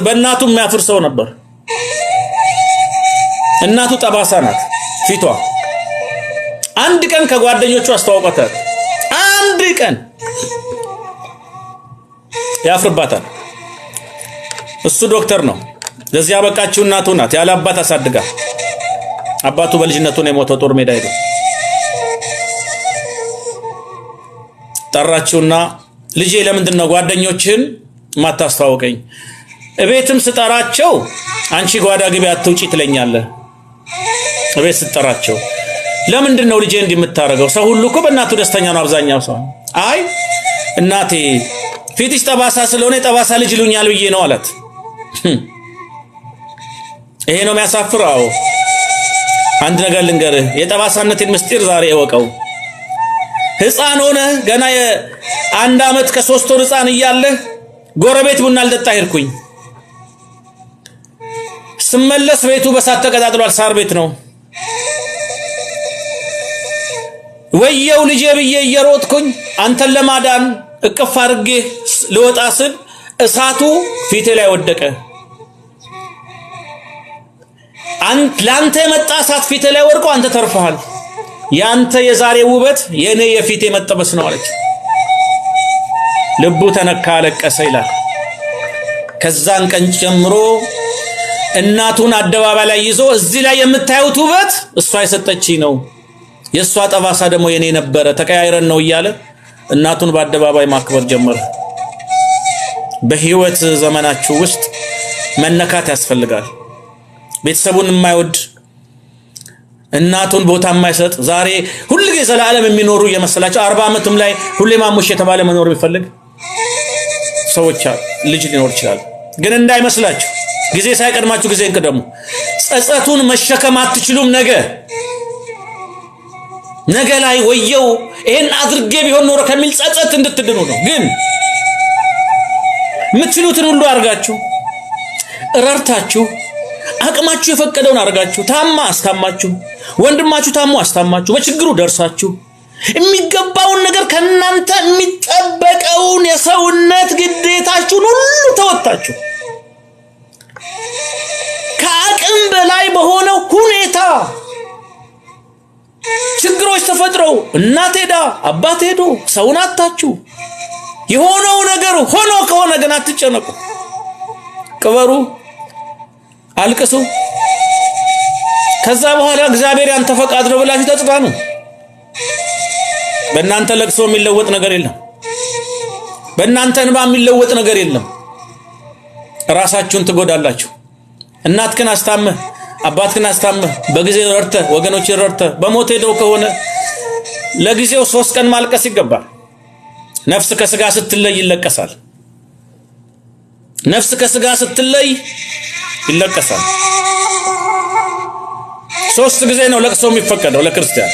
በእናቱ የሚያፍር ሰው ነበር። እናቱ ጠባሳ ናት ፊቷ። አንድ ቀን ከጓደኞቹ አስተዋውቋታል። አንድ ቀን ያፍርባታል። እሱ ዶክተር ነው። ለዚህ ያበቃችው እናቱ ናት። ያለ አባት አሳድጋ፣ አባቱ በልጅነቱ ነው የሞተው ጦር ሜዳ ሄዶ። ጠራችውና ልጄ ለምንድን ነው ጓደኞችህን ማታስተዋውቀኝ? እቤትም ስጠራቸው አንቺ ጓዳ ግቢ አትውጪ ትለኛለህ። እቤት ስጠራቸው ለምንድን ነው ልጄ እንዲህ የምታደርገው? ሰው ሁሉ እኮ በእናቱ ደስተኛ ነው አብዛኛው ሰው። አይ እናቴ ፊትሽ ጠባሳ ስለሆነ የጠባሳ ልጅ ይሉኛል ብዬ ነው አላት። ይሄ ነው የሚያሳፍረው። አዎ አንድ ነገር ልንገርህ፣ የጠባሳነቴን ምስጢር ዛሬ እወቀው። ሕፃን ሆነ ገና የ1 ዓመት ከ3 ወር ሕፃን እያለህ ጎረቤት ቡና ልጠጣ ሄድኩኝ። ስመለስ ቤቱ በሳት ተቀጣጥሏል። ሳር ቤት ነው። ወየው ልጄ ብዬ እየሮጥኩኝ አንተን ለማዳን እቅፍ አድርጌ ልወጣ ስል እሳቱ ፊቴ ላይ ወደቀ። ለአንተ የመጣ እሳት ፊቴ ላይ ወድቆ አንተ ተርፈሃል። ያንተ የዛሬ ውበት የእኔ የፊቴ መጠበስ ነው አለች። ልቡ ተነካ፣ አለቀሰ ይላል። ከዛን ቀን ጀምሮ እናቱን አደባባይ ላይ ይዞ እዚህ ላይ የምታዩት ውበት እሷ የሰጠችኝ ነው፣ የእሷ ጠባሳ ደግሞ የኔ ነበረ፣ ተቀያይረን ነው እያለ እናቱን በአደባባይ ማክበር ጀመረ። በህይወት ዘመናችሁ ውስጥ መነካት ያስፈልጋል። ቤተሰቡን የማይወድ፣ እናቱን ቦታ የማይሰጥ፣ ዛሬ ሁልጊዜ ዘላለም የሚኖሩ እየመሰላቸው 40 ዓመትም ላይ ሁሌ ማሙሽ የተባለ መኖር የሚፈልግ ሰዎች ልጅ ሊኖር ይችላል። ግን እንዳይመስላችሁ ጊዜ ሳይቀድማችሁ ጊዜን ቅደሙ። ጸጸቱን መሸከም አትችሉም። ነገ ነገ ላይ ወየው ይሄን አድርጌ ቢሆን ኖሮ ከሚል ጸጸት እንድትድኑ ነው። ግን የምትችሉትን ሁሉ አድርጋችሁ፣ ረርታችሁ፣ አቅማችሁ የፈቀደውን አድርጋችሁ፣ ታማ አስታማችሁ፣ ወንድማችሁ ታሞ አስታማችሁ፣ በችግሩ ደርሳችሁ፣ የሚገባውን ነገር ከእናንተ የሚጠበቀውን የሰውነት ግዴታችሁን ሁሉ ተወጥታችሁ፣ ከአቅም በላይ በሆነው ሁኔታ ችግሮች ተፈጥረው እናት ሄዳ አባት ሄዶ ሰውን አታችሁ የሆነው ነገር ሆኖ ከሆነ ግን አትጨነቁ። ቅበሩ፣ አልቅሱ። ከዛ በኋላ እግዚአብሔር ያንተ ፈቃድ ነው ብላችሁ ተጽናኑ። በእናንተ ለቅሶ የሚለወጥ ነገር የለም። በእናንተ እንባ የሚለወጥ ነገር የለም። ራሳችሁን ትጎዳላችሁ። እናትክን አስታምህ፣ አባትክን አስታምህ፣ በጊዜ ረድተህ፣ ወገኖችን ረድተህ በሞት ሄደው ከሆነ ለጊዜው 3 ቀን ማልቀስ ይገባል። ነፍስ ከስጋ ስትለይ ይለቀሳል። ነፍስ ከስጋ ስትለይ ይለቀሳል። 3 ጊዜ ነው ለቅሶ የሚፈቀደው ለክርስቲያን።